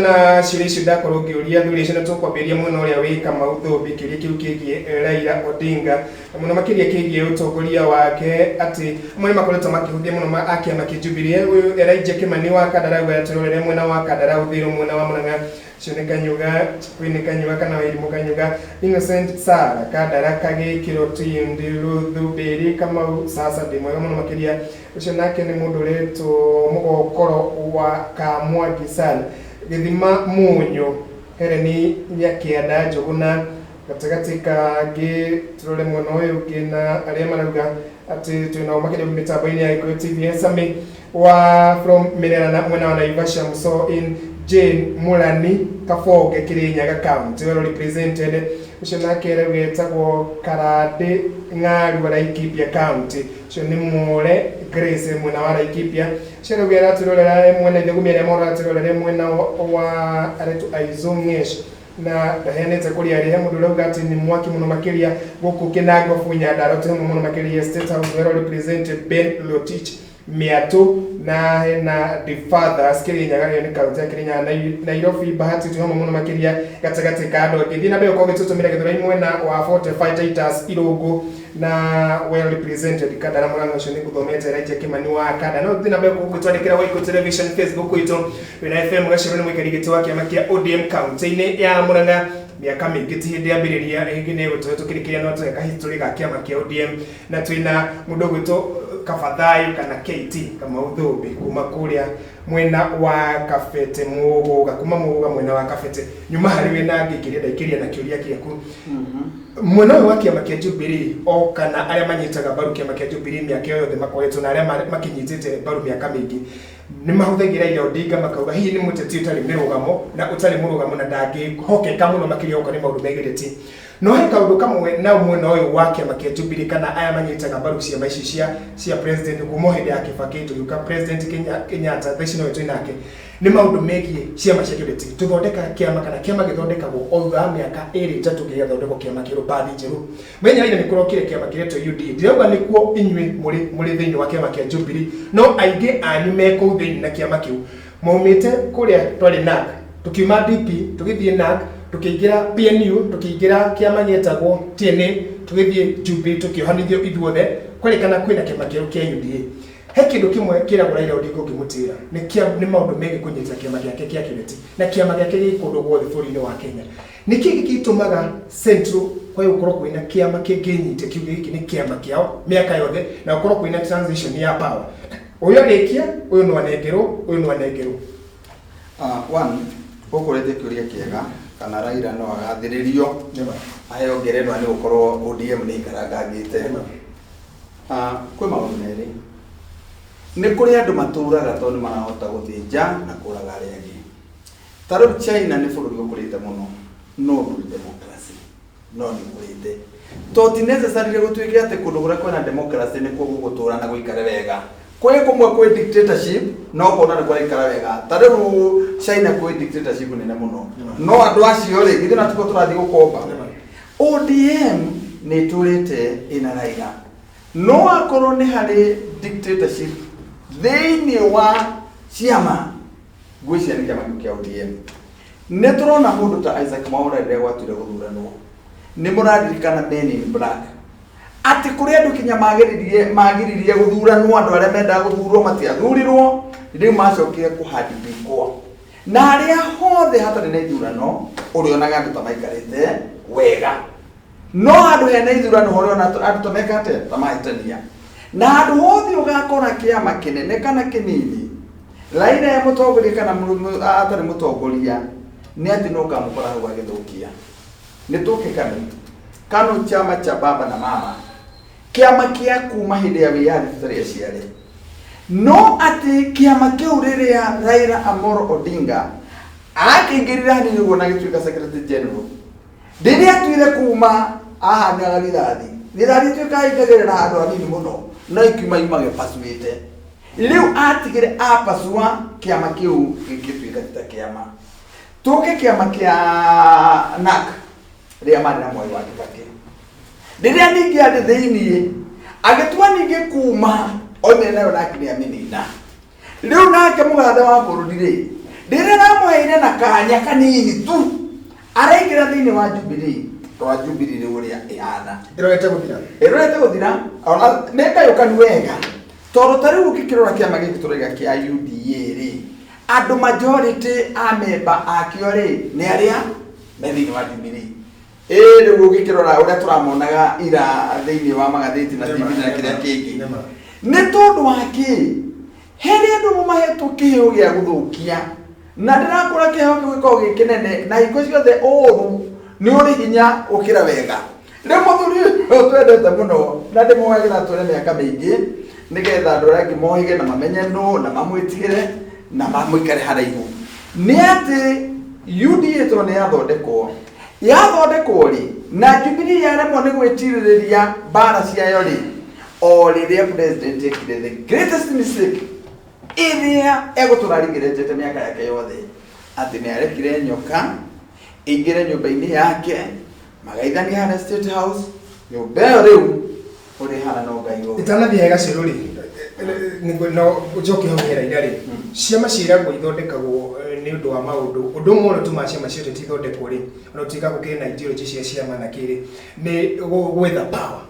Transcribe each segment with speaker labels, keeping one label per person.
Speaker 1: Na ciũria icio ndakorwo ngĩũria thuri icio, na tũkwambĩrĩria mwena ũrĩa wĩ Kamau Thũmbĩ, kĩũria kĩu kĩgiĩ Raila Odinga na mũno makĩria kĩgiĩ ũtongoria wake, atĩ amwe nĩ makoretwo makĩhũthia mũno a kĩama kĩa Jubilee. Ũyũ Elijah Kimani wa Kandara auga tũrorere mwena wa Kandara Ũthĩrwo, mwena wa Murang'a. Ũcio nĩ Kanyuga, kwĩ nĩ Kanyuga kana Wairimũ Kanyuga. Innocent Sara Kandara Kagĩkĩro Tindi Ruthu Mbĩri Kamau, sasa ndĩ mwega mũno makĩria. Ũcio nake nĩ mũndũ ũretwo Mũgokoro wa Kamwangi San Gĩthima Mũnyũ Hereni Nyakĩanda Njũgũna gatagatĩ kangĩ. Tũrore mwena ũyũ ũngĩ na arĩa marauga atĩ twĩnao makĩria mĩtambo-inĩ ya Gĩkũyũ TV. Sami wa from Mirera na mwena wa Naivasha, Muso in Jane Murani Kabonge, Kirinyaga County, well represented. Ũcio nake rĩu etagwo Karandĩ Ng'aru wa Laikipia County. Ũcio nĩ More Grace mwena wa Laikipia. Ũcio rĩu aratwĩrorera mwena Ithũgũmi, arĩa maratwĩrorera mwena wa aretwo Aizo Ng'esh na ndaheanĩte kũrĩa arĩ. He mũndũ ũrauga atĩ nĩ mwaki mũno makĩria gũkũ Kĩnangobu Nyandarua, twĩ hamwe mũno makĩria. State House well represented, Ben Lotich Mĩatũ na hena the fathers Kirinyaga, ĩyo nĩ kaunti ya Kirinyaga. Nairobi Bahati, twĩ hamwe mũno makĩria gatagatĩ ka andũ angĩ. Thiĩ na mbere gũkorwo ũgĩtũtũmĩra. Gĩthũrai mwena wa 45 Titus Irũngũ na well represented Kandara Mũrang'a. Ũcio nĩ ngũthomete Elijah Kimani wa Kanda. No thiĩ na mbere gũtwandĩkĩra Waikũ Television Facebook itũ. Wĩna FM Gacĩrũ nĩ mũikari gĩtĩ wa kĩama kĩa ODM kaunti-inĩ ya Murang'a mĩaka mĩingĩ, ti hĩndĩ yambĩrĩria ĩngĩ nĩ gũtũhe tũkĩrĩkĩria, no tũhe kahistory ga kĩama kĩa ODM. Na twĩna mũndũ ũgwĩtwo Kabathayo kana KT Kamau Thũmbĩ kuma kũrĩa mwena wa Kabete Mũgũga, kuma Mũgũga mwena wa Kabete. Nyuma harĩ we na ngĩkĩria ndaikĩria na kĩũria gĩaku mwena ũyũ wa kĩama kĩa Jubilee o kana arĩa manyitaga mbaru kĩama kĩa Jubilee mĩaka ĩyo yothe makoretwo na arĩa makĩnyitĩte mbaru mĩaka mĩingĩ nĩ mahũthagĩra Raila Odinga makauga hihi nĩ mũteti ũtarĩ mĩrũgamo na ũtarĩ mũrũgamo na ndangĩhokeka mũno makĩria okorwo nĩ maũndũ megiĩ ũteti. No he kaũndũ kamwe na mwena ũyũ wa kĩama kĩa Jubilee kana aya manyitaga mbaru ciama ici cia president kuma o hĩndĩ ya Kibaki tũgĩũka President Kenyatta, thaa ici nowe twĩ nake, nĩ maũndũ megiĩ ciama cia kĩũteti. Tũthondekaga kĩama kana kĩama gĩthondekagwo o thutha wa mĩaka 2, 3, gĩgathondekwo kĩama kĩerũ, bathi njerũ. Mũthenya wa ira nĩ kũrokire kĩama kĩretwo UDA. Ndirauga nĩkuo inyuĩ mũrĩ thĩinĩ wa kĩama kĩa Jubilee, no aingĩ anyu me kũu thĩinĩ na kĩama kĩu maumĩte kũrĩa twarĩ NARC, tũkiuma DP tũgĩthiĩ NARC, tũkĩingĩra PNU, tũkĩingĩra kĩama gĩetagwo TNA, tũgĩthiĩ Jubilee, tũkĩohanithio ithuothe kwerĩkana kwĩna kĩama kĩerũ kĩa UDA. He kĩndũ kĩmwe kĩragwo Raila Odinga ũngĩmũtĩra nĩ maũndũ megiĩ kũnyita kĩama gĩake kĩa kĩũteti na kĩama gĩake gĩ kũndũ guothe bũrũri-inĩ wa Kenya. Nĩ kĩĩ gĩtũmaga Central kwage gũkorwo kwĩna kĩama kĩngĩnyita kiuge gĩkĩ nĩ kĩama kĩao mĩaka yothe na gũkorwo kwĩna transition ya power, ũyũ arĩkia, ũyũ no anengerwo, ũyũ no anengerwo?
Speaker 2: One, ũkũrĩtie kĩũria kĩega kana Raila no agathĩrĩrio aheo ngerenwa nĩ gũkorwo ODM nĩ ikarangangĩte. Kwĩ maũndũ merĩ. Nĩ kũrĩ andũ matũraga tondũ nĩ marahota gũthĩnja na kũraga arĩa angĩ. Ta rĩu China nĩ bũrũri ũkũrĩte mũno, no ndũrĩ democracy, no nĩ ũkũrĩte. To ti necessarily gũtuĩke atĩ kũndũ kũrĩa kwĩna democracy nĩkuo gũgũtũra na gũikare wega. Kwĩ kũmwe kwĩ dictatorship no ũkona nĩ kũraikara wega. Ta rĩu China kwĩ dictatorship nene mũno, no andũ acio rĩ, githĩ na tikuo tũrathiĩ gũkomba? ODM nĩ ĩtũrĩte ĩna Raila, no akorwo nĩ harĩ dictatorship thĩinĩ wa ciama, ngwĩciria nĩ kĩama kĩu kĩa ODM. Nĩ tũrona mũndũ ta Isaac Mwaura rĩrĩa gwatuire gũthuranwo, nĩ mũraririkana Men in Black, atĩ kũrĩ andũ kinya magiririe gũthuranwo, andũ arĩa mendaga gũthurwo matiathurirwo, rĩu macokire kũhandibikwo. Na harĩa hothe hatarĩ na ithurano ũrĩonaga andũ ta maikarĩte wega, no handũ hena ithurano ũrĩona andũ ta meka atĩa, ta mahĩtania. Na handũ hothe ũgakora kĩama kĩnene kana kĩnini, Raila e mũtongoria kana atarĩ mũtongoria, nĩ atĩ no ũkamũkora hau agĩthũkia. Nĩ tũke KANU. KANU, chama cha baba na mama, kĩama kĩa kuma hĩndĩ ya wĩyathi tũtarĩ aciare, no atĩ kĩama kĩu rĩrĩa Raila Amolo Odinga akĩingĩrire hanini ũguo na gĩtuĩka secretary general, rĩrĩa atuire kuma ahanaga rithathi, rithathi ituĩkaga ikagerera handũ hanini mũno no ikiuma yumage pasuĩte. Rĩu atigire apasua kĩama kĩu gĩgĩtuĩka ti ta kĩama. Tũke kĩama kĩa NARC rĩrĩa marĩ na Mwai wa Kibaki, rĩrĩa ningĩ arĩ thĩiniĩ agĩtua ningĩ kuma oimire nayo NARC nĩ amĩnina. Rĩu nake mũgathe wa bũrũri rĩ, Rĩrĩa ramũheire na kanya kanini tu araingĩra thĩinĩ wa Jubilee, rwa Jubilee rĩu ũrĩa ĩhana
Speaker 1: Ĩrorete gũthira.
Speaker 2: Ĩrorete gũthira, ona nĩ ngayũkanu wega, tondũ ta rĩu ũngĩkĩrora kĩama gĩkĩ tũraiga kĩa UDA rĩ, andũ majority a memba akĩo rĩ nĩ arĩa me thĩinĩ wa Jubilee. Ĩĩ, rĩu ũngĩkĩrora ũrĩa tũramonaga ira thĩinĩ wa magathĩti na TV na kĩrĩa kĩngĩ, nĩ tondũ wa kĩ harĩ andũ mahetwo kĩheo gĩa gũthũkia, na ndĩrakũra kĩheo kĩu gĩkoragwo gĩ kĩnene, na hingo ciothe ũũru nĩ ũrĩ hinya gũkĩra wega. Rĩu mũthuri ũyũ twendete mũno na ndĩmũhagĩra atũre mĩaka mĩingĩ, nĩgetha andũ arĩa angĩ mohĩge na mamenye nũ na mamwĩtigĩre na mamũikare haraihu, nĩ atĩ UDA tondũ nĩ yathondekwo, yathondekwo rĩ, na Jubilee yaremwo nĩ gwĩtirĩrĩria mbara ciayo rĩ, o rĩrĩa president ekire the greatest mistake ĩrĩa egũtũra rigeretete mĩaka yake yothe, atĩ nĩ arekire nyoka ĩingĩre nyũmba-inĩ yake, magaithania harĩa State House, nyũmba ĩyo rĩu ũrĩa ĩhana no Ngai ũĩ.
Speaker 1: Itanathiĩ gacĩrũ rĩ, no njoke hau he Raila rĩ, ciama ciĩragwo ithondekagwo nĩ ũndũ wa maũndũ. Ũndũ ũmwe ũrĩa ũtũmaga ciama cia ũteti ithondekwo rĩ, ona gũtuĩka gũkĩrĩ na ideology cia ciama na kĩrĩ, nĩ gwetha power.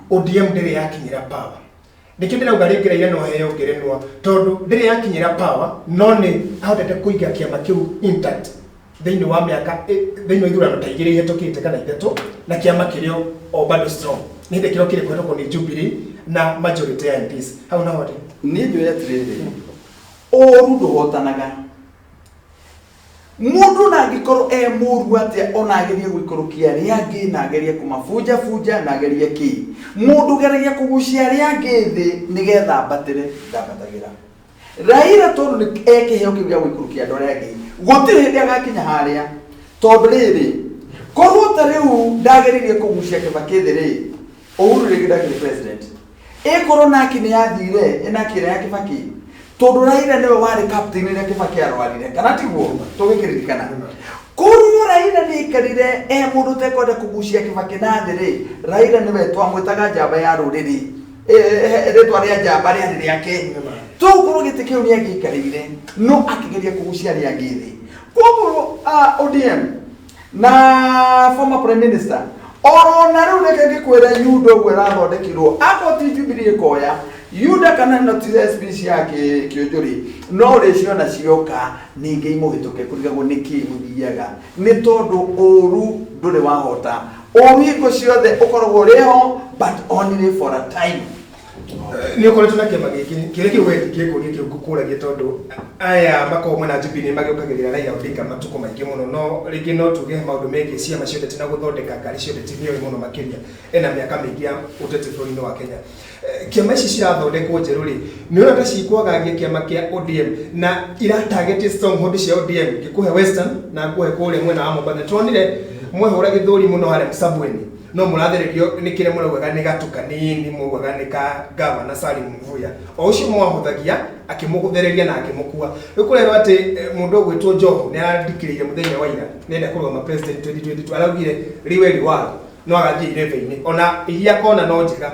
Speaker 1: ODM ndĩrĩ yakinyĩra power. Nĩkĩo ndĩrauga rĩngĩ Raila no aheo ngerenwa, tondũ ndĩrĩ yakinyĩra power, no nĩ ahotete kũiga kĩama kĩu intact thĩinĩ wa mĩaka, thĩinĩ wa ithurano ta igĩrĩ ihĩtũkĩte kana ithatũ, na kĩama kĩrĩ o bado strong. Nĩ hĩndĩ kĩro kĩrĩ kũhetũkwo nĩ Jubilee na majority ya MPs. Hau naho rĩ?
Speaker 2: Niĩ njũĩ atĩrĩrĩ, ũũru ndũhotanaga. Mũndũ na angĩkorwo e mũũru atĩa, ona agerie gũikũrũkia arĩa angĩ, na agerie kũmabunjabunja, na agerie kĩ, mũndũ ũgeragia kũgucia arĩa angĩ thĩ nĩgetha ambatĩre ndambatagĩra. Raila tondũ nĩ e kĩheo kĩu gĩa gũikũrũkia andũ arĩa angĩ, gũtirĩ hĩndĩ agakinya harĩa, tondũ rĩrĩ, korwo ta rĩu ndageririe kũgucia Kibaki thĩ rĩ, Uhuru rĩngĩ ndakĩrĩ president. Ĩkorwo nake nĩ yathire ĩnake ĩrĩa ya Kibaki, tondũ Raila nĩwe warĩ captain rĩrĩa Kibaki arwarire, kana tiguo? Tũgĩkĩririkana korwo Raila nĩ aikarire e mũndũ ũtekwenda kũgucia Kibaki na thĩ rĩ, Raila nĩwe twamwĩtaga njamba ya rũrĩrĩ. Rĩtwa rĩa njamba rĩarĩ rĩake, tokorwo gĩtĩ kĩu nĩ angĩikarĩire, no akĩgeria kũgucia arĩa angĩ thĩ. Koguo ODM na former prime minister orona rĩu, reke ngĩkwĩre, UDA ũguo ĩrathondekirwo, akorwo ti Jubilee ĩkoya UDA kana no ti SP cia kĩũnjũri, no ũrĩciona cioka ningĩ imũhĩtũke. Kũrigagwo nĩkĩ gũthiaga, nĩ tondũ ũru ndũrĩ wahota. Ũru hingo ciothe ũkoragwo ũrĩ ho, but only for a time.
Speaker 1: Nĩ ũkoretwo na kĩama gĩkĩ, kĩrĩa kĩu we ndingĩkũria kĩu ngũkũragia, tondũ aya makoragwo mwena Jubilee magĩũkagĩrĩra Raila Odinga matukũ maingĩ mũno, no rĩngĩ no tuge maũndũ megiĩ ciama cia ũteti na gũthondeka ngari cia ũteti nĩoĩ mũno makĩria, ena mĩaka mĩingĩ ya ũteti bũrũri-inĩ wa Kenya. Kĩama ici cirathondekwo njerũ rĩ, nĩ ũrona ta cikwagagia kĩama kĩa ODM na iratarget stronghold cia ODM? Ngĩkũhe Western na nguhe kũrĩa mwena wa Mombatha, tuonire mwehũra gĩthũri mũno harĩa Msambweni, no mũrathererio nĩ kĩrĩa mũraugaga nĩ gatu kanini, maugaga nĩ ka gavana Salim Mvurya, o ũcio mwahũthagia akĩmũthereria na akĩmũkua. Rĩu kũrerwo atĩ mũndũ ũgwĩtwo Joho nĩ arandikĩrĩire mũthenya wa ira nĩenda kũrũgama president 2022, araugire liwe liwalo, no agathiĩ irebe-inĩ ona iria kona no njega.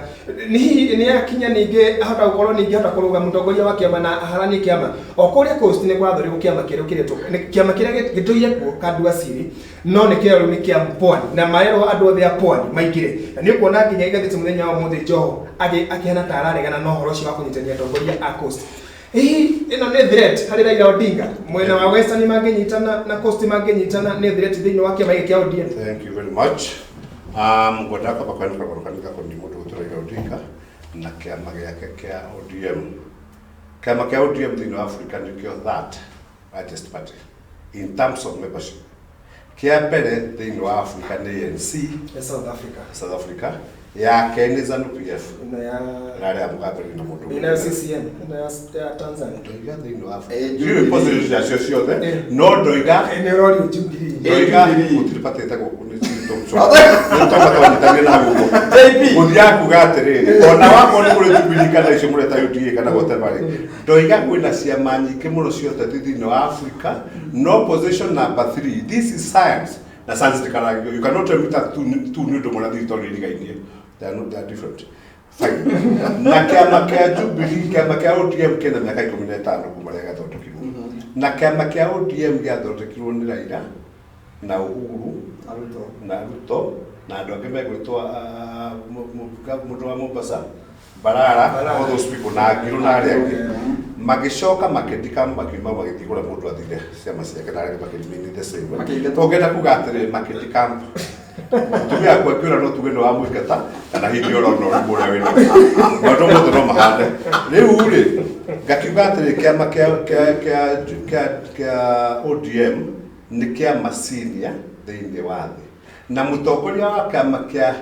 Speaker 1: Nĩ hihi nĩ akinya ningĩ ahota gũkorwo ningĩ ahota kũrũga mũtongoria wa kĩama na aharanie kĩama? O kũrĩa Coast nĩ kũrathondekwo kĩama kĩerũ kĩretwo nĩ kĩama kĩrĩa gĩtũire kuo Kadu Asili, no nĩ kĩerũ, nĩ kĩa Pwani, na marerwo andũ othe a Pwani maingĩre. Na nĩ ũkuona nginya igathĩti mũthenya wa ũmũthĩ Joho akĩhana ta araregana na ũhoro ũcio wa kũnyitania atongoria a Coast. Hihi ĩno nĩ threat harĩ Raila Odinga? Mwena wa Western mangĩnyitana na Coast mangĩnyitana, nĩ threat thĩinĩ wa kĩama gĩkĩ kĩa ODM?
Speaker 3: Thank you very much. Ngwendaga kwamba kwanika kanika koni mũndũ gwĩtwo Raila Odinga na kĩama gĩake kĩa ODM. Kĩama kĩa ODM thĩinĩ wa Africa nĩkĩo third largest party in terms of membership. Kĩa mbere thĩinĩ wa Africa nĩ ANC.
Speaker 1: Ya South Africa.
Speaker 3: South Africa. Ya kerĩ nĩ ZANU PF.
Speaker 1: Ĩno ya
Speaker 3: na arĩa Mugabe na mũndũ.
Speaker 1: Ĩno ya CCM, ĩno ya Tanzania.
Speaker 3: Ndoiga thĩinĩ wa Africa.
Speaker 2: Jubilee.
Speaker 3: Ndiũĩ position ciacio ciothe, no ndoiga
Speaker 1: Nĩ ũrorio Jubilee.
Speaker 3: Ndoiga
Speaker 2: Jubilee.
Speaker 3: gũtirĩ party ĩtagwo nĩ twanyitanire na gũkũ.
Speaker 2: JP.
Speaker 3: Gũthiaga kuga atĩrĩrĩ, ona wakorwo nĩ kũrĩ Jubilee kana icio mũreta UDA kana whatever rĩ, ndoiga kwĩna ciama nyingĩ mũno cia ũteti thĩinĩ wa Africa, no position number three. This is science na science ndĩkaragio. You cannot tell me that two nĩ ũndũ mũrathiĩ tondũ irigainie. They are not, they are different. Fine. Na kĩama kĩa Jubilee, kĩama kĩa ODM kĩna mĩaka 15 kuma rĩrĩa gĩathondekirwo. Na kĩama kĩa ODM gĩathondekirwo nĩ Raila na Uhuru na Ruto na andũ angĩ megwĩtwo mũndũ wa Mombasa Barara, all those people na Ngirũ na arĩa angĩ magĩcoka makĩndika makiuma magĩthiĩ kũrĩa mũndũ athire ciama ciake na arĩa angĩ makĩremain the same.
Speaker 2: Makĩingatwo.
Speaker 3: Ũngĩenda kuga atĩrĩrĩ makĩndika mũtumia akwa akĩũra no tuge nĩ wamũingata kana hihi ũrona ũrimũ ũrĩa wĩna maũndũ mothe no mahane. Rĩu rĩ ngakiuga atĩrĩ kĩama kĩa ODM nĩ kĩama senior thĩinĩ wa thĩ na mũtongoria wa kĩama kĩa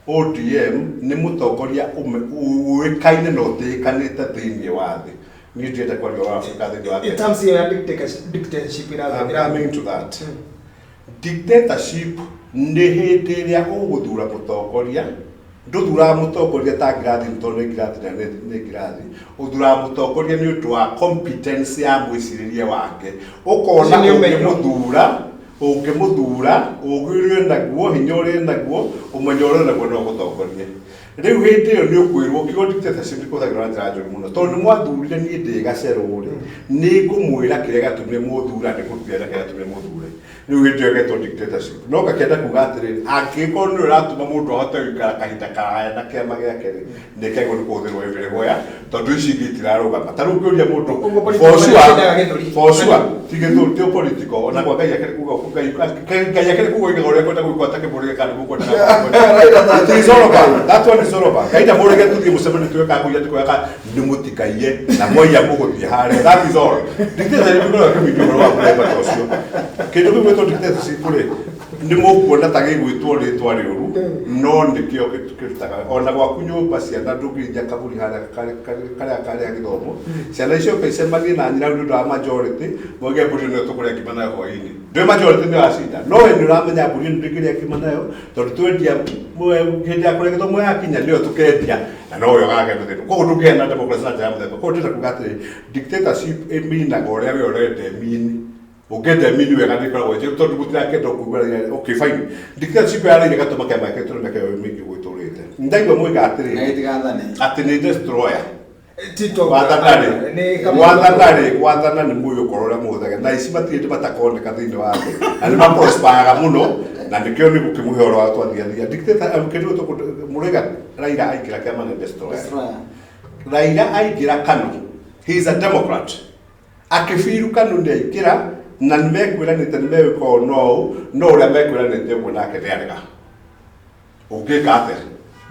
Speaker 3: ODM nĩ mũtongoria ũĩkaine na ũtĩĩkanĩte thĩinĩ wa thĩ. Niĩ ndienda kwaria ũhoro wa Afrika thĩinĩ wa
Speaker 1: In
Speaker 3: Kenya.
Speaker 1: terms ya dictatorship
Speaker 3: I'm coming to that. Dictatorship nĩ hĩndĩ ĩrĩa ũgũthura mũtongoria ndũthuraga mũtongoria ta ngirathi nĩ tondũ nĩ ngirathi na nĩ ngirathi ũthuraga mũtongoria nĩ ũndũ wa competence ya mwĩcirĩrie wake ũkona
Speaker 1: Ũcio nĩ ũmenyo.
Speaker 3: Ũngĩmũthura ũgĩ ũrĩ naguo hinya ũrĩ naguo ũmenyo ũrĩ naguo no ũgũtongorie. Rĩu hĩndĩ ĩyo nĩ ũkwĩrwo kiugo dictatorship nĩ kũhũthagĩrwo na njĩra njũru mũno tondũ nĩ mwathurire niĩ ndĩ gacerũ rĩ nĩ ngũmwĩra kĩrĩa gĩatũmire mũthure na nĩngũkwĩra kĩrĩa gĩatũmire mũthure. Rĩu hĩndĩ ĩyo ĩgetwo dictatorship. No ngakĩenda kuga atĩrĩrĩ angĩkorwo nĩwe ũratũma mũndũ ahote gũikara kahinda karaya na kĩama gĩake rĩ nĩ kĩagĩrĩirwo nĩ kũhũthĩrwo everywhere tondũ ici ingĩ itirarũgama. Ta rĩu ũngĩũria mũndũ
Speaker 1: Ũguo
Speaker 3: for
Speaker 1: political
Speaker 3: sure,
Speaker 1: mendaga gĩthũri.
Speaker 3: for sure, ti gĩthũri ti political ona kwa Ngai akĩrĩ kuga Ngai akĩrĩ kuga oigaga ũrĩa ekwenda gwĩkwo atakĩmũrĩge kana nĩguo kwendaga. It is all over. That one is all over. Ngai ndamũrĩge tũthiĩ mũcemanio tuwe ka kũiya tũkoya ka nĩ mũtikaiye na mwaiya mũgũthiĩ harĩa. That is all. Dictatorship ĩkoragwo ĩkĩmĩindia ũhoro wa mũthemba ta ũcio. Kĩndũ kĩu gwĩtwo dictatorship rĩ nĩ mũkuona ta gĩgwĩtwo rĩtwa rĩũru no nĩkĩo kĩrutaga ona gwaku nyũmba ciana ndũngĩinya kaburi harĩa karĩa karĩa gĩthomo ciana icio icemanie na nyina nĩ ũndũ wa majority moige mbũri ĩno tũkũrĩa ngima nayo hwaĩ-inĩ ndũĩ majority nĩyo yacinda no we nĩ ũramenya mbũri ĩno ndũngĩrĩa ngima nayo tondũ twendia hĩndĩ ya kũrĩa gĩthomo yakinya nĩyo tũkendia na nowe ũgagĩa na thĩna koguo ndũngĩgĩa na democracy na njĩra ya mũthemba koguo ndĩrenda kuga atĩrĩ dictatorship ĩminaga ũrĩa we ũrenda ĩmini ũngĩenda ĩmini wega nĩ ĩkoragwo ĩnjega tondũ mũtirakĩenda kũigua Raila okay fine dictatorship ya Raila ĩgatũma kĩama gĩake tũrĩ mĩaka ĩyo mĩingĩ gwĩtũrĩte ndaigua moiga
Speaker 2: Na
Speaker 3: atĩrĩrĩ
Speaker 2: gĩtigathane.
Speaker 3: atĩ nĩ destroyer
Speaker 1: Tito
Speaker 3: wathana rĩ wathana nĩ mũiyũko ũrĩa mũhũthagĩra na ici matirĩ hĩndĩ matakoneka thĩinĩ wa thĩ na nĩ maprosperaga mũno na nĩkĩo nĩ gũkĩmũhe ũhoro wa twathiathia dictator kĩndũ gĩtũ mũraiga Raila aingĩra kĩama nĩ destroyer.
Speaker 2: Destroyer.
Speaker 3: Raila aingĩra KANU he is a democrat akĩbiru KANU nĩ aingĩra na nĩ mekwĩranĩte nĩ megwĩka ũũ no ũũ no ũrĩa mekwĩranĩte ũguo nake nĩ arega ũngĩka atĩa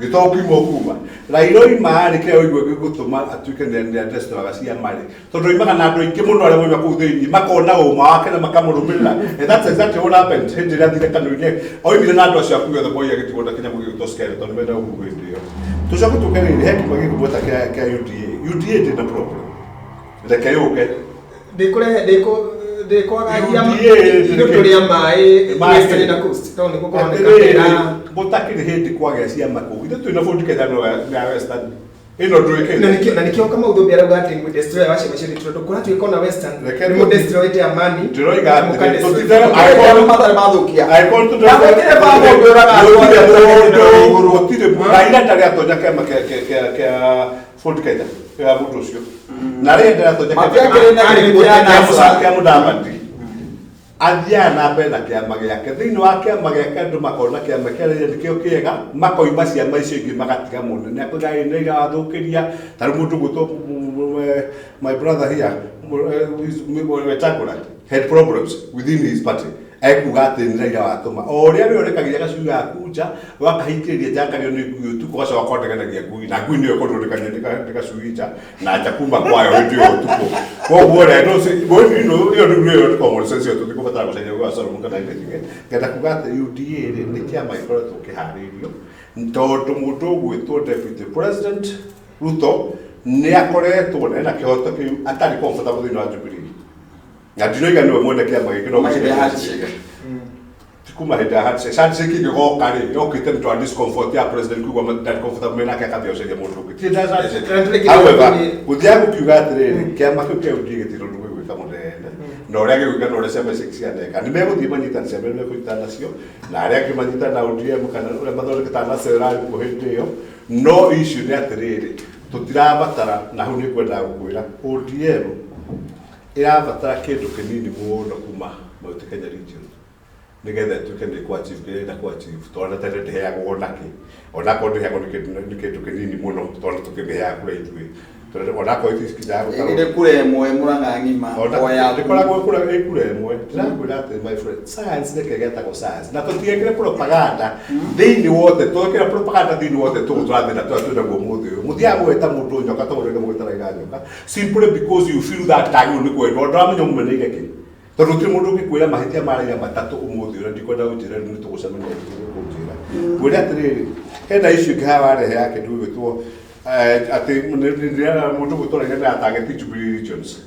Speaker 3: gĩto kiuma kuma Raila oima rĩ kĩrĩa ũigua gĩgũtũma atuĩke nĩ adestroyaga ciama rĩ tondũ oimaga na andũ aingĩ mũno arĩa moima kũu thĩinĩ makona ũma wake na makamũrũmĩrĩra and that's exactly what happened hĩndĩ ĩrĩa athire KANU-inĩ oimire na andũ acio akuĩ othe moi agĩtigwo na kĩnyamũ gĩgwĩtwo skeleton mena Uhuru hĩndĩ ĩyo tũcoke tũke rĩrĩ he kĩmwe gĩkũgweta kĩa UDA UDA ndĩ na problem reke yũke
Speaker 1: ndikũrehe ndikũ ndikwagagia
Speaker 3: UDA
Speaker 1: ithuĩ tũrĩ a maĩ
Speaker 3: Maĩ.
Speaker 1: Western na Coast tondũ nĩkuo kũroneka
Speaker 3: Atĩrĩrĩ,
Speaker 1: kwĩna
Speaker 3: gũtakĩrĩ hĩndĩ kwagĩa ciama kũu ithuĩ twĩna bũndi Kenya no ya Western ĩno ndwĩkĩte
Speaker 1: na nĩkĩo Kamau Thumbi arauga atĩ mũdestroyer wa ciama ciothe tondũ kũratuĩka ona Western
Speaker 3: Reke
Speaker 1: nĩ mũdestroyete amani
Speaker 3: Ndĩroiga atĩrĩ,
Speaker 1: mũkadestroy-
Speaker 3: tũtitera-
Speaker 2: Angĩkorwo matarĩ mathũkia.
Speaker 3: Angĩkorwo tũtira-
Speaker 2: Ndagwĩkire ba mũndũ ũraga andũ
Speaker 3: Gũtirĩ
Speaker 2: arĩa
Speaker 3: mũndũ-
Speaker 2: igũrũ.
Speaker 3: gũtirĩ Raila ndarĩ atonya kĩama kĩa Ford Kenya ya mũndũ ũcio na rĩrĩ ndarĩ atonya kĩama
Speaker 2: Matiakĩrĩ na
Speaker 3: kĩa-
Speaker 2: kĩndũ kĩa
Speaker 3: kĩa
Speaker 2: NASA.
Speaker 3: kĩa Mũdavadi athiaga na mbere na kĩama gĩake thĩinĩ wa kĩama gĩake andũ makona kĩama kĩa Raila nĩkĩo kĩega makoima ciama icio ingĩ magatiga mũnene akoiga ĩ nĩ Raila wathũkĩria ta rĩu mũndũ ũgwĩtwo my brother here Wetangula had problems within his party ekuga atĩ nĩ Raila watũma o ũrĩa we ũrekagia gacui gaku nja wakahingĩrĩria nja karĩo nĩ ngui ũtukũ gacoka kondegenagia ngui na ngui nĩyo ĩkondũrĩkania nĩ gacui nja na nja kuma kwayo hĩndĩ ĩyo ũtukũ koguo rĩ no ĩyo rĩu nĩyo nĩ common sense ĩyo tũtikũbatara gũcaria gwa Solomon kana anything ngenda kuga atĩ UDA rĩ nĩ kĩama gĩkoretwo kĩharĩirio tondũ mũndũ ũgwĩtwo deputy president Ruto nĩ akoretwo na ena kĩhoto kĩu atarĩ comfortable thĩinĩ wa Jubilee na ndinoiga nĩwe mwene kĩama gĩkĩ no
Speaker 2: Kuma hĩndĩ ya handshake.
Speaker 3: Ti kuma hĩndĩ ya handshake handshake ĩngĩgoka rĩ yokĩte nĩ twa discomfort ya president kuigua ndarĩ comfortable menake akambia gũcaria mũndũ ũngĩ Ti hĩndĩ ya handshake.
Speaker 1: Na tũrĩkĩrie
Speaker 3: However,
Speaker 1: gũthiĩ-
Speaker 3: gũthiaga gũkiuga atĩrĩrĩ kĩama kĩu kĩa UDA gĩtirĩ ũndũ gĩgwĩka mũnene na ũrĩa gĩgwĩka na ũrĩa ciama ici cianeka nĩ megũthiĩ manyitane ciama iria mekũnyitana nacio na arĩa angĩ manyitane na ODM kana ũrĩa mathondekete na Serari kuo hĩndĩ ĩyo no issue nĩ atĩrĩrĩ tũtirabatara na hau nĩ ngwendaga gũkwĩra ODM Ĩrabatara kĩndũ kĩnini mũno kuma Mount Kenya region nĩgetha ĩtuĩke nĩ kũ achieve kĩrĩa ĩrenda kũ achieve, tondũ tene ndĩheagwo nakĩ, onakorwo ndĩheagwo nĩ kĩndũ kĩnini mũno, tondũ tũkĩmĩheaga kura ithuĩ. Tondũ onakorwo itikinyaga gũtarwo.
Speaker 2: Ĩrĩ kura ĩmwe Mũrang'a ng'ima o yaku.
Speaker 3: Ndĩkoragwo kura ĩ kura ĩmwe. Ndĩrakwĩra atĩ, my friend, science nĩkĩo gĩtagwo science. Na tũtigekĩre propaganda thĩinĩ wothe, twekĩra propaganda thĩinĩ wothe tũgũtwara thĩna tũrĩa twĩ naguo ũmũthĩ ũyũ. Mũthiaga mũgeta mũndũ nyoka tondũ mũrenda mũgĩte Raila nyoka simply because you feel that ndagĩrĩirwo nĩ kwendwo. Ndũramenya ũmũmeneire kĩ. Tondũ gũtirĩ mũndũ ũngĩkwĩra mahĩtia ma Raila matatũ ũmũthĩ ũyũ, na ndikwenda ũnjĩre rĩu nĩ tũgũcemania rĩngĩ ũkũnjĩra. Ngwĩre atĩrĩrĩ, hena issue ĩngĩ haha warehe ya kĩndũ gĩgwĩtwo atĩ mũndũ ũgwĩtwo Raila nĩ aratageti Jubilee regions.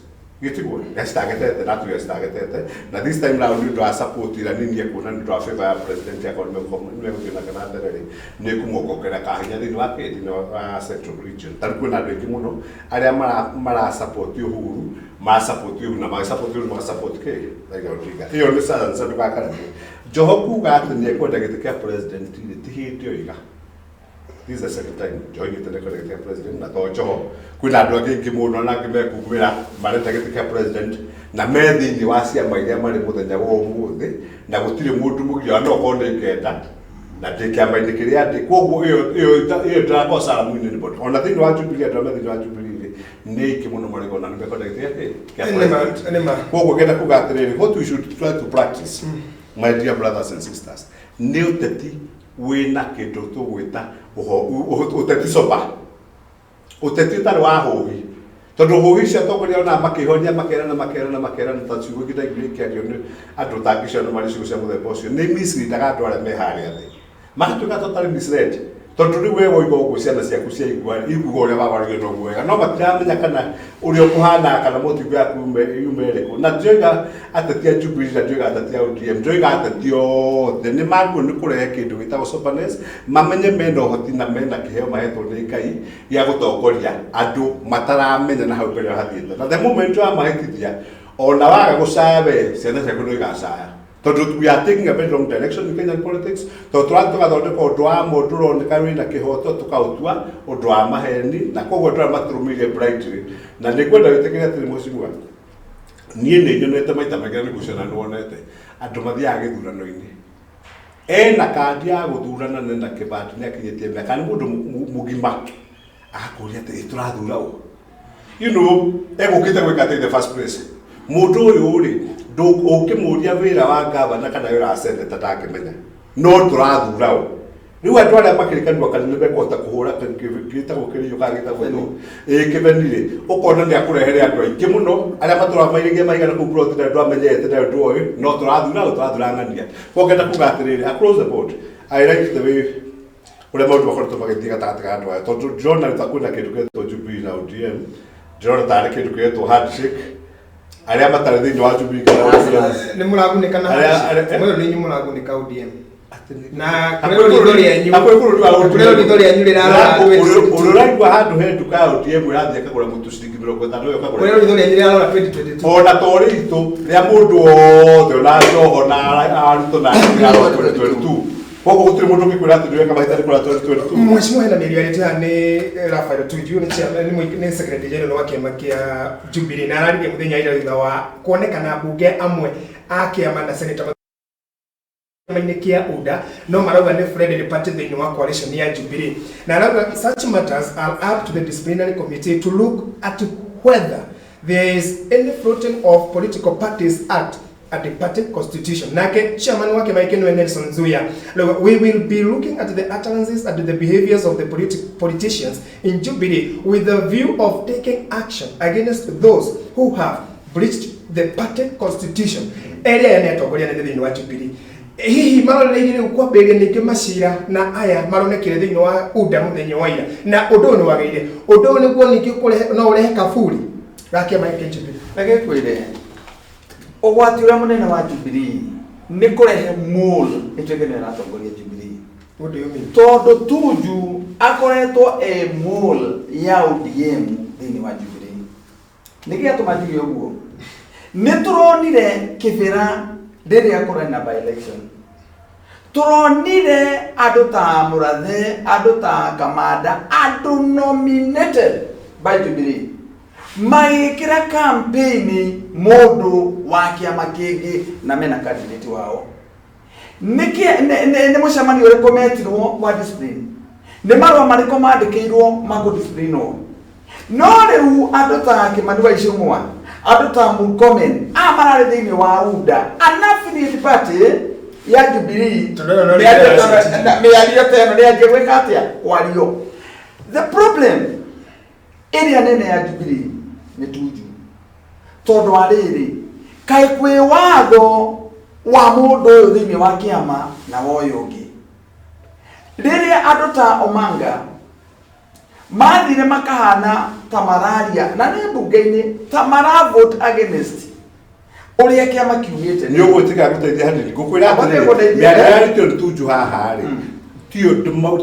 Speaker 3: Gĩtiguo? Nĩ acitagetete na atuge acitagetete. Na this time round nĩ ũndũ wa support ĩrĩa nini ekuona nĩ ũndũ wa favor ya president akorwo nĩ megũthiĩ nake na mbere rĩ, nĩ ĩkũmuongongerera kahinya thĩinĩ wa kĩ? Thĩinĩ wa Central Region. Ta rĩu kwĩna andũ aingĩ mũno arĩa mara support Uhuru, mara support Uhuru na mara support Uhuru, mara support kĩ? Raila Odinga. Ĩyo nĩ science, ndũgakararie. Joho kuga atĩ nĩ ekwenda gĩtĩ kĩa president rĩ, ti hĩndĩ oiga. This is the second time Joho oigĩte nĩ ekwenda gĩtĩ kĩa president, na to Joho, kwĩna andũ angĩ aingĩ mũno na angĩ mekungumĩra marenda gĩtĩ kĩa president na me thĩinĩ wa ciama iria marĩ mũthenya wa ũmũthĩ, na gũtirĩ mũndũ mũgiria, no okorwo nĩ ngenda na ndĩ kĩama-inĩ kĩrĩa ndĩ. Koguo ĩyo ndĩrakorwo salamu-inĩ nĩ body. Ona thĩinĩ wa Jubilee, andũ arĩa me thĩinĩ wa Jubilee rĩ, nĩ aingĩ mũno marĩ ona nĩ mekwenda gĩtĩ gĩa kĩ? Kĩa president.
Speaker 1: Nĩ ma.
Speaker 3: Koguo ngenda kuga atĩrĩrĩ, what we should try to practice, my dear brothers and sisters, nĩ ũteti wĩna kĩndũ tũgwĩta ũteti sober, ũteti ũtarĩ wa hũhi, tondũ hũhi icio atongoria ona makĩhonia makerana makerana makerana ta ciugo ingĩ ndaiguire ikĩario nĩ andũ ũtangĩciona marĩ ciugo cia mũthemba ũcio, nĩ misleadaga andũ arĩa me harĩa thĩ, magatuĩka totally misled. Tondũ rĩu we woiga ũguo, ciana ciaku ciaigua ikuga ũrĩa baba arugire noguo wega, no matiramenya kana ũrĩa ũkũhana kana motingo yaku yume ĩrĩkũ. Na ndioiga ateti a Jubilee, na ndioiga ateti a ODM, ndioiga ateti othe nĩ magĩrĩirwo nĩ kũrehe kĩndũ gĩtagwo soberness, mamenye mena ũhoti na mena kĩheo mahetwo nĩ Ngai gĩa gũtongoria andũ mataramenya na hau mbere hathiĩte. Na the moment wamahĩtithia, ona waga gũcaya we, ciana ciaku no igacaya, tondũ we are taking a very wrong direction in Kenyan politics, tondũ tũrathiĩ tũgathondeka ũndũ wa ma ũndũ ũroneka wĩna kĩhoto, tũkaũtua ũndũ wa maheni, na koguo andũ arĩa matũrũmĩrĩire blindly. Na nĩ ngwenda wĩtĩkĩre atĩrĩ, mheshimiwa, niĩ nĩ nyonete maita maingĩ, na nĩ ngwĩciria nĩ wonete andũ mathiaga gĩthurano-inĩ ena kandi ya gũthurana na kĩbandĩ, nĩ akinyĩtie mĩaka, nĩ mũndũ mũgima, agakũria atĩ tũrathura ũ, egũkĩte gwĩka atĩ in the first place. Mũndũ ũyũ rĩ, ũngĩmũria wĩra wa gavana kana wĩra wa senator ndangĩmenya, no tũrathura ũ. Rĩu andũ arĩa makĩrĩ kanua kanene mekũhota kũhũra gĩtagwo kĩrĩo kana gĩtagwo ĩ kĩbeni rĩ, ũkona nĩ akũrehere andũ aingĩ mũno arĩa matũraga mairagia maigana kũu plot na andũ amenyete na andũ oĩ, no tũrathura ũ, tũrathura ng'ania. Koguo ngenda kuga atĩrĩrĩ, across the board I like the way ũrĩa maũndũ makoretwo magĩthiĩ gatagatĩ ka andũ aya, tondũ ndĩrona ta kwĩna kĩndũ gĩetwo Jubilee na ODM, ndĩrona tarĩ kĩndũ kĩretwo handshake, arĩa matarĩ thĩinĩ wa Jubilee kana ODM.
Speaker 1: Nĩ mũragunĩka na
Speaker 3: Arĩa-
Speaker 1: mwĩrũ nĩ inyuĩ mũragunĩka ODM.
Speaker 3: Atĩ nĩ-
Speaker 1: Na kũrĩa rũtho rĩanyu,
Speaker 3: Hakuhĩ bũrũri wa ODM.
Speaker 1: kũrĩa rũtho rĩanyu rĩrarora
Speaker 3: Ũrĩa ũraigua handũ he nduka ya ODM ĩrathiĩ akagũra mũtu ciringi 50 ũyũ
Speaker 1: kũrĩa
Speaker 3: akagũra
Speaker 1: rũtho rĩanyu rĩrarora 2022.
Speaker 3: Ona to ritũ rĩa mũndũ wothe, ona Joho na arutwo na arora 2022. Koguo gũtirĩ mũndũ ũngĩkwĩra atĩ ndũreka mahĩta nĩ kũrora 2022.
Speaker 1: Mheshimiwa, hena mĩario yarĩtio haha nĩ Raphael Tuju, nĩ chairman, nĩ secretary general wa kĩama kĩa Jubilee, na araririe mũthenya ira thutha wa kuonekana mbunge amwe a kĩama na senator kĩama-inĩ kĩa UDA no marauga nĩ friendly party thĩinĩ wa coalition ya Jubilee, na arauga such matters are up to the disciplinary committee to look at whether there is any floating of Political Parties Act at the party constitution. Nake chairman wake Mike nĩwe Nelson Nzuya. Look, we will be looking at the utterances and the behaviors of the politicians in Jubilee with the view of taking action against those who have breached the party constitution. Area ya atongoria nene thĩinĩ wa Jubilee hihi marorereirie rĩu kwambĩrĩria ningĩ macira na aya maronekire thĩinĩ wa UDA mũthenya wa ira, na ũndũ ũyũ nĩ wagĩrĩire, ũndũ ũyũ nĩguo ningĩ kũrehe no ũrehe kaburi ga kĩama gĩkĩ Jubilee?
Speaker 2: Reke ngwĩre, ũgwati ũrĩa mũnene wa Jubilee nĩ kũrehe mole ĩtuĩke nĩyo ĩratongoria Jubilee.
Speaker 1: What do you mean?
Speaker 2: Tondũ Tuju akoretwo e mole ya ODM thĩinĩ wa Jubilee. Nĩ gĩatũma njuge ũguo, nĩ tũronire Kĩbĩra rĩrĩa kũrarĩ na by election, tũronire andũ ta Mũrathe, andũ ta Kamanda, andũ nominated by Jubilee. Magĩkĩra campaign mũndũ wa kĩama kĩngĩ na mena candidate wao. Nĩ mũcemanio ũrĩkũ metirwo wa discipline? Nĩ marũa marĩkũ mandĩkĩirwo ma kũdisciplinwo? No rĩu andũ ta Kimani wa Ichung'wa, andũ ta Murkomen, aya mararĩ thĩinĩ wa UDA, an affiliate party ya Jubilee,
Speaker 1: Tondũ ĩyo no
Speaker 2: mĩario
Speaker 1: rĩngĩ
Speaker 2: mĩario ta ĩno nĩyanjia gwĩka atĩa? Kwario. The problem ĩrĩa nene ya Jubilee nĩ Tuju, tondũ wa rĩrĩ, kaĩ kwĩ watho wa mũndũ ũyũ thĩinĩ wa kĩama na wa ũyũ ũngĩ. Rĩrĩa andũ ta Omanga mathire makahana ta mararia na nĩ mbunge-inĩ ta mara vote against ũrĩa kĩama kiugĩte.
Speaker 3: Nĩ ũgwĩtĩkĩra gũteithia hanini? Ngũkwĩra atĩrĩrĩ,
Speaker 2: Gũteithia.
Speaker 3: Mĩario yarĩtio nĩ Tunju haha rĩ, tiyo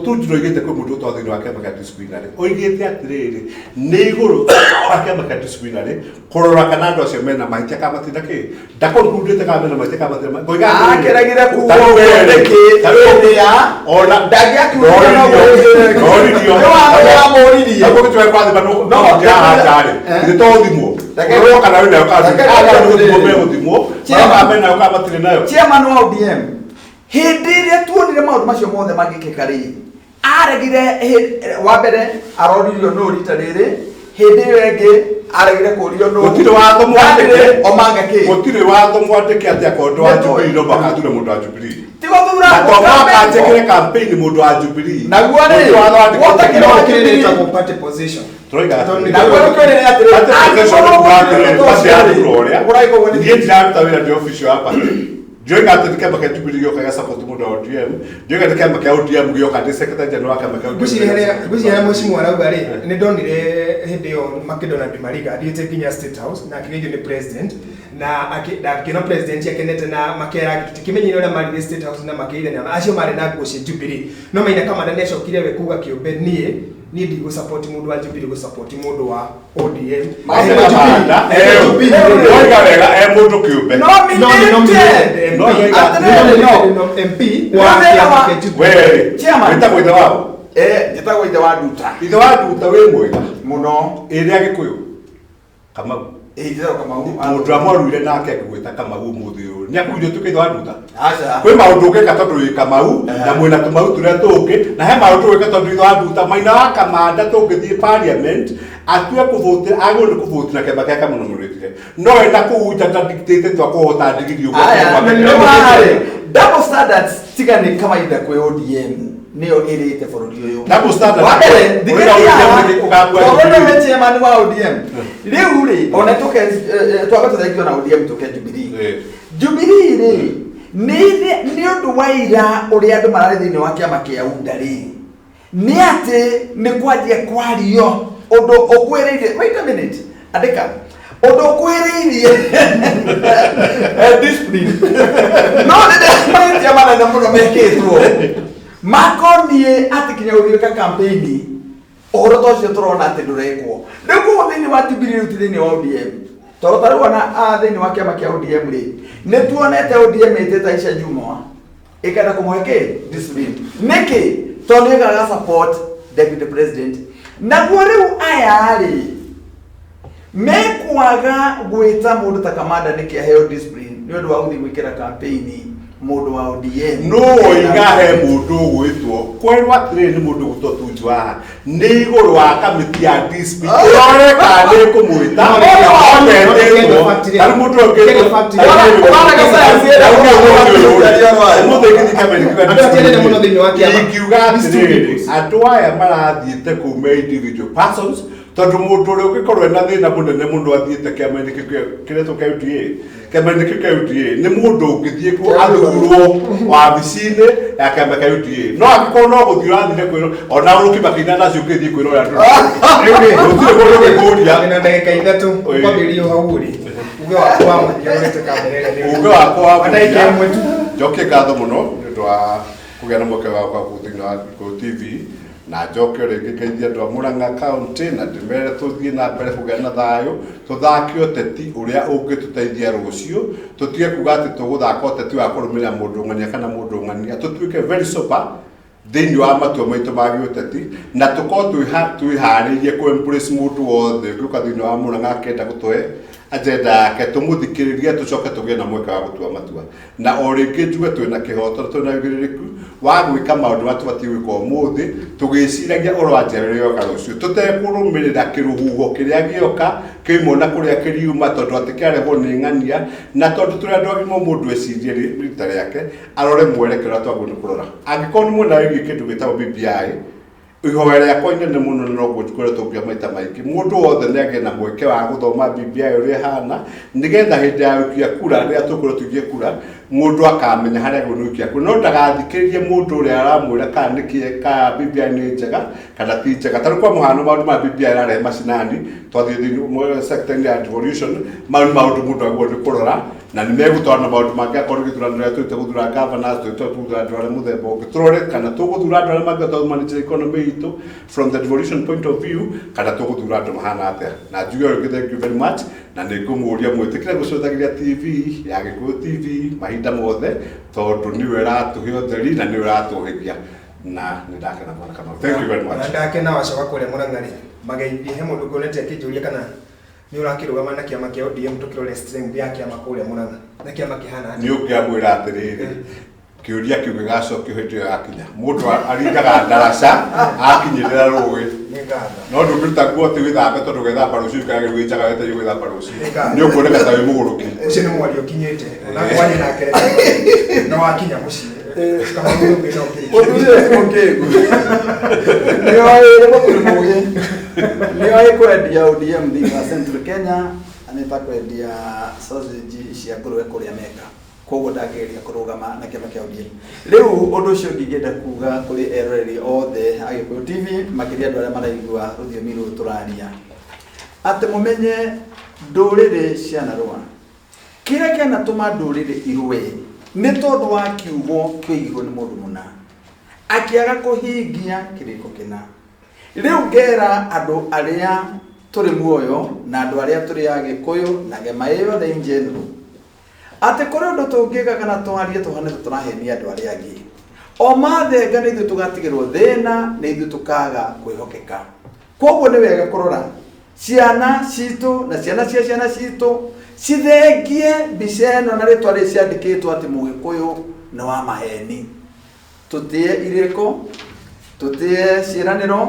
Speaker 3: Tunju ndoigĩte kwĩ mũndũ ũtoo thĩinĩ wa kĩama kĩa disciplinary. Oigĩte atĩrĩrĩ, nĩ igũrũ wa kĩama kĩa disciplinary kũrora kana andũ acio mena mahĩtia kana matirĩ na kĩ. Ndakoncludĩte kana mena mahĩtia kana matirĩ na. Ngoiga atĩrĩrĩ,
Speaker 2: Akĩregire kuga
Speaker 3: ta rĩu
Speaker 2: ũguo
Speaker 3: we rĩ,
Speaker 2: nĩkĩ?
Speaker 3: ta rĩu
Speaker 2: Hĩndĩ ya
Speaker 3: ona
Speaker 2: ndangĩakiugire no gwĩkĩre.
Speaker 3: Ndoririo.
Speaker 2: Nĩ watho wamũririe.
Speaker 3: Naguo gĩtũe kwathima no
Speaker 2: No,
Speaker 3: no haha rĩ.
Speaker 2: Eh.
Speaker 3: Githĩ to thimwo.
Speaker 2: Reke-
Speaker 3: Ũrwo kana wĩ nayo kana
Speaker 2: Reke-
Speaker 3: aya nĩ gũthimwo megũthimwo.
Speaker 2: Chairman.
Speaker 3: Maroka menayo kana matirĩ nayo.
Speaker 2: Chairman wa ODM, hĩndĩ ĩrĩa tuonire maũndũ macio mothe magĩkĩka rĩ, aregire wa mbere aroririo nũ rita rĩrĩ, hĩndĩ ĩyo ĩngĩ aregire kũrio nũ.
Speaker 3: Gũtirĩ watho mwandĩke.
Speaker 2: Ndarĩ Omanga kĩ?
Speaker 3: Gũtirĩ watho mwandĩke atĩ akorwo ndũ wa
Speaker 2: Nĩ tũĩ.
Speaker 3: Jubilee no mũhaka athure mũndũ wa Jubilee.
Speaker 2: Ti gũthura.
Speaker 3: Na to mũhaka njĩkĩre campaign mũndũ wa Jubilee.
Speaker 2: Naguo rĩ,
Speaker 3: Gũtirĩ watho wandĩkĩte.
Speaker 2: wota kĩrĩa
Speaker 1: No
Speaker 2: wa
Speaker 1: kĩrĩa
Speaker 2: Jubilee.
Speaker 1: ĩtagwo party position.
Speaker 3: Tũroiga
Speaker 1: Tondũ
Speaker 3: atĩrĩrĩ.
Speaker 2: Naguo nĩkĩo nĩ atĩrĩ,
Speaker 3: Party position
Speaker 2: angĩkorwo
Speaker 3: nĩ kuga atĩrĩrĩ,
Speaker 2: gũtirĩ
Speaker 3: party yathura ũrĩa.
Speaker 2: Ũraigua ũguo nĩ-
Speaker 3: Niĩ ndiraruta wĩra ndĩ official wa party. Ndioiga atĩ nĩ kĩama kĩa Jubilee gĩoka gĩa support mũndũ wa ODM. Ndioiga nĩ kĩama kĩa ODM gĩoka ndĩ secretary general wa kĩama kĩa ODM.
Speaker 1: Ngwĩciria harĩa mheshimiwa arauga rĩ, nĩ ndonire hĩndĩ ĩyo McDonald Mariga athiĩte nginya State House na akĩgeithio nĩ president na akĩona president akenete na makera tũtikĩmenyire ũrĩa marire State House na makĩgeithania acio marĩ na nguo cia Jubilee, no Maina Kamanda nĩ acokire we kuga kĩũmbe, niĩ ndigũ support mũndũ wa Jubilee, gũ support mũndũ wa ODM.
Speaker 3: Maina Kamanda,
Speaker 1: Jubilee.
Speaker 3: Oiga wega, e mũndũ kĩũmbe.
Speaker 2: Nominated.
Speaker 1: Nominated
Speaker 3: No,
Speaker 1: MP.
Speaker 2: Atĩrĩrĩ, no.
Speaker 1: Nominated MP wa
Speaker 2: Nĩ
Speaker 1: kĩama
Speaker 2: wa-
Speaker 1: kĩa Jubilee.
Speaker 3: We rĩ,
Speaker 2: Chairman.
Speaker 3: wĩtagwo ithe wao?
Speaker 2: Njĩtagwo ithe wa Nduta.
Speaker 3: Ithe wa Nduta wĩ mwega?
Speaker 2: Mũno.
Speaker 3: Ĩrĩa Gĩkũyũ Kamau.
Speaker 2: Njĩtagwo Kamau.
Speaker 3: Mũndũ ũrĩa mwaruire nake akĩgwĩta Kamau ũmũthĩ ũyũ nĩ akuire ũtuĩke ithe wa Nduta?
Speaker 2: Aca.
Speaker 3: Kwĩ maũndũ ũngĩka tondũ wĩ Kamau na mwĩna tũmau tũrĩa tũngĩ, na he maũndũ ũngĩka tondũ ithe wa Nduta. Maina wa Kamanda tũngĩthiĩ parliament atue kũvotera, agĩrĩirwo nĩ kũvotera kĩama kĩrĩa kĩamũnominĩtire, no ena kũu nja ta dictate twakũhota ndigiri ũguo.
Speaker 2: Aya,
Speaker 3: Kĩama
Speaker 2: nĩ
Speaker 3: kĩrĩa-
Speaker 2: warĩ double standards tiga nĩ kawaida kwĩ ODM, nĩyo ĩrĩte bũrũri ũyũ.
Speaker 3: Double standard.
Speaker 2: Wa mbere,
Speaker 3: Ũrĩa
Speaker 2: thikĩrĩria
Speaker 3: ODM
Speaker 2: haha,
Speaker 3: nĩ ũgakua
Speaker 2: tondũ
Speaker 3: Jubilee.
Speaker 2: nĩwe chairman wa ODM rĩu rĩ, ona tũke twambe tũthengio na ODM tũke Jubilee. Jubilee rĩ, nĩ ũndũ wa ira ũrĩa andũ mararĩ thĩinĩ wa kĩama kĩa UDA rĩ, nĩ atĩ nĩ kwanjia kwario ũndũ ũkwĩrĩirie. Wait a minute, andĩka ũndũ ũkwĩrĩirie discipline, no rĩrĩa mahĩtia manene mũno mekĩtwo makoniĩ atĩ kinya gũthiĩka campaign, ũhoro ta ũcio tũrona atĩ ndũrekwo. Rĩu koguo thĩinĩ wa Jubilee rĩu ti thĩinĩ wa ODM, tondũ ta rĩu ona thĩinĩ wa kĩama kĩa ODM rĩ, nĩ tuonete ODM ĩtĩte Aisha Jumwa ĩkenda kũmũhe kĩ discipline. Nĩkĩ? Tondũ nĩ ĩgaga support deputy president. Naguo rĩu aya rĩ, mekwaga gwĩta mũndũ ta Kamanda nĩkĩ aheo discipline nĩ ũndũ wa gũthiĩ gwĩkĩra campaign mũndũ wa ODM?
Speaker 3: No oiga he mũndũ ũgwĩtwo kwerwo atĩrĩrĩ, nĩ mũndũ ũgwĩtwo Tunju haha nĩ igũrũ wa kamĩtĩ ya discipline ĩrore kana nĩ ĩkũmwĩta. No metĩtwo tarĩ mũndũ ũngĩ ũmũthĩ ingĩthiĩ kamĩtĩ
Speaker 1: Andũ atianene mũno thĩinĩ wa kĩama.
Speaker 3: Ingiuga atĩrĩrĩ, andũ aya marathiĩte kũu me individual persons, tondũ mũndũ ũrĩa ũngĩkorwo ena thĩna mũnene mũno athiĩte kĩama-inĩ kĩu kĩretwo kĩa UDA, kĩama-inĩ kĩu kĩa UDA, nĩ mũndũ ũngĩthiĩ kuo athurwo wabici-inĩ ya kĩama kĩa UDA. No angĩkorwo no gũthiĩ ũrathire kwĩrwo ona ũrũki makĩina nacio ũngĩthiĩ kwĩrora andũ, gũtirĩ mũndũ ũngĩkũria.
Speaker 1: Wĩna ndagĩka 3.
Speaker 3: Ĩĩ.
Speaker 1: Kwambĩrĩria hau rĩ, uge waku wa mũthia ũrete kamera ĩrĩa nĩ
Speaker 3: Uge wakwa wa
Speaker 1: Wa ndagĩka
Speaker 3: mũthia,
Speaker 1: 1 tu.
Speaker 3: Njokie ngatho mũno nĩ ũndũ wa kũgĩa na mweke wa gũka thĩinĩ wa Gĩkũyũ TV, na njoke o rĩngĩ ngeithie andũ a Murang'a County na ndĩmere tũthiĩ na mbere kũgĩa na thayũ, tũthake ũteti ũrĩa ũngĩtũteithia rũciũ, tũtige kuga atĩ tũgũthaka ũteti wa kũrũmĩrĩra mũndũ ng'ania kana mũndũ ng'ania, tũtuĩke very sober. Thĩinĩ wa matua maitũ ma gĩũteti na tũkorwo twĩharĩirie kũ embrace mũndũ wothe ũngĩũka thĩinĩ wa Murang'a akĩenda gũtũhe agenda yake, tũmũthikĩrĩrie, tũcoke tũgĩe na mweke wa gũtua matua. Na o rĩngĩ njuge twĩna kĩhoto na twĩna ũigĩrĩrĩku wa gwĩka maũndũ marĩa tũbatiĩ gwĩka ũmũthĩ, tũgĩciragia ũhoro wa njiarwa ĩrĩa ĩroka rũciũ, tũtekũrũmĩrĩra kĩrũhuho kĩrĩa gĩoka kĩoimwo na kũrĩa kĩriuma, tondũ atĩ kĩarehwo nĩ ng'ania, na tondũ tũrĩ andũ agima mũndũ ecirie rita rĩake arore mwerekero ũrĩa twagĩrĩirwo nĩ kũrora. Angĩkorwo nĩ mwena wĩgiĩ kĩndũ gĩtagwo BBI, ihoya rĩakwa inene mũno na noguo ngoretwo ngiuga maita maingĩ, mũndũ wothe nĩ agĩe na mweke wa gũthoma BBI ũrĩa ĩhana, nĩgetha hĩndĩ ya gũikia kura, rĩrĩa tũkwĩrwo tũikie kura, mũndũ akamenya harĩa agĩrĩirwo nĩ gũikia kura, no ndagathikĩrĩrie mũndũ ũrĩa aramwĩra kana nĩkĩ kana BBI nĩ njega kana ti njega. Ta rĩu kwa mũhano maũndũ ma BBI ĩrarehe macinani, twathiĩ thĩinĩ sector-inĩ ya devolution, mau nĩ maũndũ mũndũ agĩrĩirwo nĩ kũrora na nĩ megũtwarana maũndũ mangĩ akorwo nĩ gĩthurano rĩrĩa tũrĩte gũthura governors, tũrĩte gũthura andũ arĩa mũthemba ũngĩ, tũrore kana tũgũthura andũ arĩa mangĩhota kũ manage economy itũ from the devolution point of view, kana tũgũthura andũ mahana atĩa. Na njuge ũrĩa thank you very much, na nĩ ngũmũria mwĩtĩkĩre gũcũthagĩria TV ya Gĩkũyũ TV mahinda mothe, tondũ nĩyo ĩratũhe ũtheri na nĩyo ĩratũhĩgia, na nĩ ndakena bwana Kamau. Thank you very much.
Speaker 1: Na ndakena wacoka kũrĩa Murang'a rĩ, mageithie he mũndũ nguonete akĩnjũria kana nĩ ũrakĩrũgama na kĩama kĩa ODM, tũkĩrore strength ya kĩama kũrĩa Murang'a na kĩama kĩhana atĩa?
Speaker 3: Nĩ ũngĩamwĩra atĩrĩrĩ, kĩũria kĩu gĩgacokio hĩndĩ ĩyo yakinya. Mũndũ aringaga ndaraca akinyĩrĩra rũĩ.
Speaker 1: Nĩ ngatho.
Speaker 3: No ndũngĩruta nguo atĩ wĩthambe, tondũ ũgethamba rũciũ ũkarage wĩ njaga wetereire gwĩthamba rũciũ.
Speaker 1: Nĩ ngatho.
Speaker 3: Nĩ ũkuoneka ta wĩ mũgũrũki.
Speaker 1: Ũcio nĩ mwario ũkinyĩte ona kwaria nake no wakinya mũciĩ. Kamau ũngĩ no kĩrĩkĩrĩrie.
Speaker 2: Mũthuri ũyũ ti mũkĩgu, nĩoĩ mũthuri mũgĩ, nĩoĩ kwendia ODM thĩinĩ wa Central Kenya nĩ ta kwendia sausage cia ngũrũwe kũrĩa Meka, koguo ndangĩgeria kũrũgama na kĩama kĩa ODM. Rĩu ũndũ ũcio ũngĩ ingĩenda kuga kũrĩ eroreri othe a Gĩkũyũ TV, makĩria andũ arĩa maraigua rũthiomi rũrũ tũraria, atĩ mũmenye ndũrĩrĩ cianarũa. Kĩrĩa kĩanatũma ndũrĩrĩ irũe nĩ tondũ wa kiugo kĩoigirwo nĩ mũndũ mũna akĩaga kũhingia kĩrĩko kĩna. Rĩu ngera andũ arĩa tũrĩ muoyo na andũ arĩa tũrĩ a Gĩkũyũ na gema ĩyothe in general, atĩ kũrĩ ũndũ tũngĩka kana twarie tũhane ta tũrahenia andũ arĩa angĩ, o mathenga nĩ ithuĩ tũgatigĩrwo thĩna, nĩ ithuĩ tũkaga kwĩhokeka. Koguo nĩ wega kũrora ciana citũ na ciana cia ciana citũ cithengie mbica ĩno na rĩtwa rĩrĩ ciandĩkĩtwo atĩ Mũgĩkũyũ nĩ wa maheni. Tũtĩe irĩko, tũtĩe ciĩranĩro,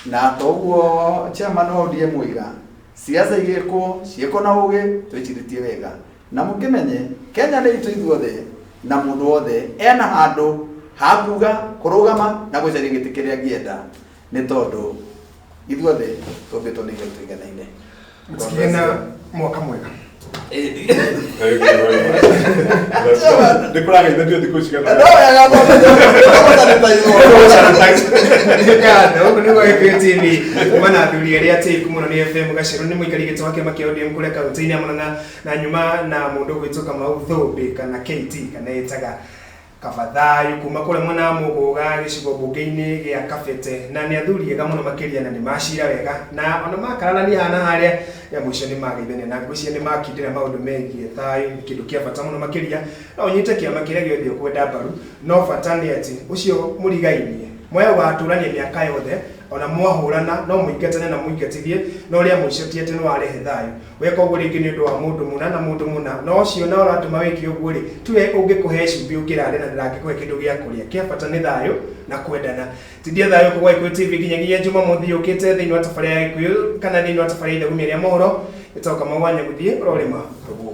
Speaker 2: na toguo chairman wa ODM oiga, siasa igĩkwo ciĩkwo na ũgĩ, twĩcirĩtie wega, na mũkĩmenye Kenya nĩ itũ ithuothe, na mũndũ wothe ena handũ ha kuga, kũrũgama na gũcaria gĩtĩ kĩrĩa angĩenda, nĩ tondũ ithuothe tũmbĩtwo nĩ ithe tũiganaine.
Speaker 1: Mũtigĩe na mwaka mwega.
Speaker 3: Thank you very much. Nĩ kũrageithanio thikũ ici kana?
Speaker 2: No wega tondũ
Speaker 1: Ngatho, gũkũ nĩguo Gĩkũyũ TV kuma na athuri arĩa atĩĩku mũno nĩ FM Gacerũ, nĩ mũikari gĩtĩ wa kĩama kĩa ODM kũrĩa kaunti-inĩ ya Murang'a, na nyuma na mũndũ ũgwĩtwo Kamau Thũmbĩ kana KT kana ĩtaga Kabathayu kuma kũrĩa mwena wa Mũgũga gĩcigo mbunge-inĩ gĩa Kabete, na nĩ athuri ega mũno makĩria na nĩ macira wega, na ona makararania haha na harĩa ya mũico nĩ mageithania, na ngwĩciria nĩ makindĩra maũndũ megiĩ thayũ, nĩ kĩndũ kĩa bata mũno makĩria. No ũnyite kĩama kĩrĩa gĩothe ũkwenda mbaru, no bata nĩ atĩ ũcio mũrigainie moya ũgatũrania mĩaka yothe, ona mwahũrana no mũingatane na mũingatithie, no rĩa mũico ti atĩ nĩ warehe thayũ. Weka ũguo rĩngĩ nĩ ũndũ wa mũndũ mũna na mũndũ mũna, na ũcio na ũratũma wĩke ũguo rĩ, tiwe ũngĩkũhe cumbĩ ũngĩrarĩa na ndangĩkũhe kĩndũ gĩa kũrĩa. Kĩa bata nĩ thayũ na kwendana. Tindia thayũ kũgwa Gĩkũyũ TV nginyagia Jumamothi yũkĩte thĩinĩ wa tabarĩra ya Gĩkũyũ kana thĩinĩ wa tabarĩra ya Ithagumia rĩa mohoro. Ĩtagwo Kamau wa Nyagũthiĩ, ũrorĩma rũgũrũ.